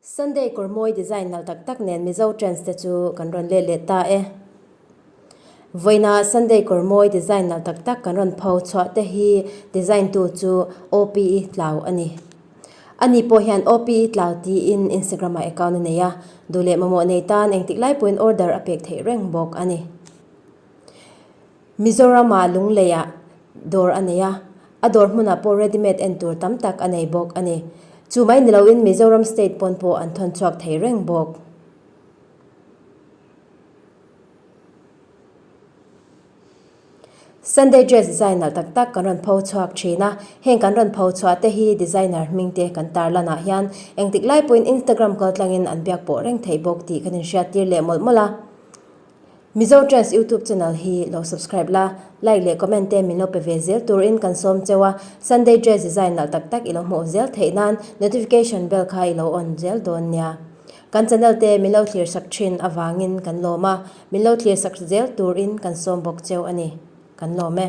Sunday kawr mawi design nalh tak tak nen Mizo trends te chu kan rawn let leh ta e. Vawiina Sunday kawr mawi design nalh tak tak kan rawn pho chhuah te hi design tu chu OPE Tlau a ni. Ani pawh hian OPE Tlau tiin Instagram ah account a nei a, duh leh mamawh nei tan engtik lai pawhin order a pek theih reng bawk a ni. Mizoram-ah Lungleiah dawr a nei a, a dawr hmunah pawh readymade en tur tam tak a nei bawk a ni. Chu mai ni loin Mizoram state pawn pawh an thawn chhuak thei reng bawk. Sunday dress design nalh tak tak kan rawn pho chhuak thin a, heng kan rawn pho chhuah te hi designer hming te kan tarlan ah hian engtik lai pawhin Instagram kaltlangin an biak pawh reng theih bawk tih kan inhriattir leh mawlh mawlh a. Mizo Trends YouTube channel hi lo subscribe la, like leh comment te min lo pe ve zel turin kan sawm cheu a, Sunday dress design nalh tak tak i lo hmuh zel theih nan notification bell kha i lo on zel dawn nia. Kan channel te min lo thlir sak thin avangin kan lawm a, min lo thlir sak zel turin kan sawm bawk cheu a ni. Kan lawm e.